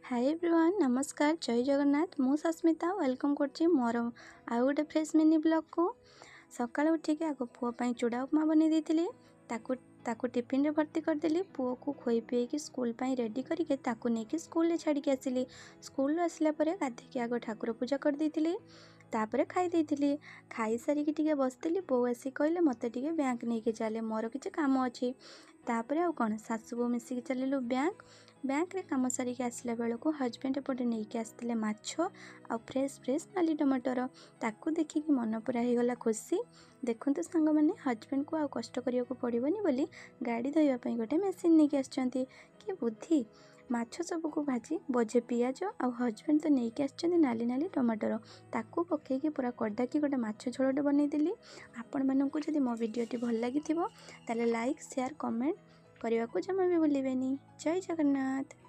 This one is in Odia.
ହାଇ ଏଭ୍ରିୱାନ୍, ନମସ୍କାର, ଜୟ ଜଗନ୍ନାଥ। ମୁଁ ସସ୍ମିତା welcome କରୁଛି ମୋର ଆଉ ଗୋଟେ ଫ୍ରେଶ୍ ମିନି ବ୍ଲଗ୍କୁ। ସକାଳୁ ଉଠିକି ଆଗ ପୁଅ ପାଇଁ ଚୁଡ଼ା ଉପମା ବନେଇ ଦେଇଥିଲି, ତାକୁ ଟିଫିନରେ ଭର୍ତ୍ତି କରିଦେଲି। ପୁଅକୁ ଖୋଇ ପିଏଇକି ସ୍କୁଲ ପାଇଁ ରେଡ଼ି କରିକି ତାକୁ ନେଇକି ସ୍କୁଲରେ ଛାଡ଼ିକି ଆସିଲି। ସ୍କୁଲରୁ ଆସିଲା ପରେ ଗାଧେଇକି ଆଗ ଠାକୁର ପୂଜା କରିଦେଇଥିଲି, ତାପରେ ଖାଇ ଦେଇଥିଲି। ଖାଇସାରିକି ଟିକେ ବସିଥିଲି, ବୋଉ ଆସିକି କହିଲେ ମୋତେ ଟିକେ ବ୍ୟାଙ୍କ ନେଇକି ଚାଲେ, ମୋର କିଛି କାମ ଅଛି। ତାପରେ ଆଉ କ'ଣ, ଶାଶୁ ବୋଉ ମିଶିକି ଚାଲିଲୁ ବ୍ୟାଙ୍କ। ବ୍ୟାଙ୍କରେ କାମ ସାରିକି ଆସିଲା ବେଳକୁ ହଜବେଣ୍ଡ ଏପଟେ ନେଇକି ଆସିଥିଲେ ମାଛ ଆଉ ଫ୍ରେଶ୍ ଫ୍ରେଶ୍ ନାଲି ଟମାଟର। ତାକୁ ଦେଖିକି ମନ ପୁରା ହେଇଗଲା ଖୁସି। ଦେଖନ୍ତୁ ସାଙ୍ଗମାନେ, ହଜବେଣ୍ଡକୁ ଆଉ କଷ୍ଟ କରିବାକୁ ପଡ଼ିବନି ବୋଲି ଗାଡ଼ି ଧୋଇବା ପାଇଁ ଗୋଟେ ମେସିନ୍ ନେଇକି ଆସିଛନ୍ତି। କି ବୁଦ୍ଧି! ମାଛ ସବୁକୁ ଭାଜି ବୋଝେ ପିଆଜ ଆଉ ହଜବେଣ୍ଡ ତ ନେଇକି ଆସିଛନ୍ତି ନାଲି ନାଲି ଟମାଟର, ତାକୁ ପକେଇକି ପୁରା କଡ଼ାକି ଗୋଟେ ମାଛ ଝୋଳଟେ ବନେଇଦେଲି। ଆପଣମାନଙ୍କୁ ଯଦି ମୋ ଭିଡ଼ିଓଟି ଭଲ ଲାଗିଥିବ ତାହେଲେ ଲାଇକ୍, ସେୟାର, କମେଣ୍ଟ କରିବାକୁ ଜମା ବି ଭୁଲିବେନି। ଜୟ ଜଗନ୍ନାଥ।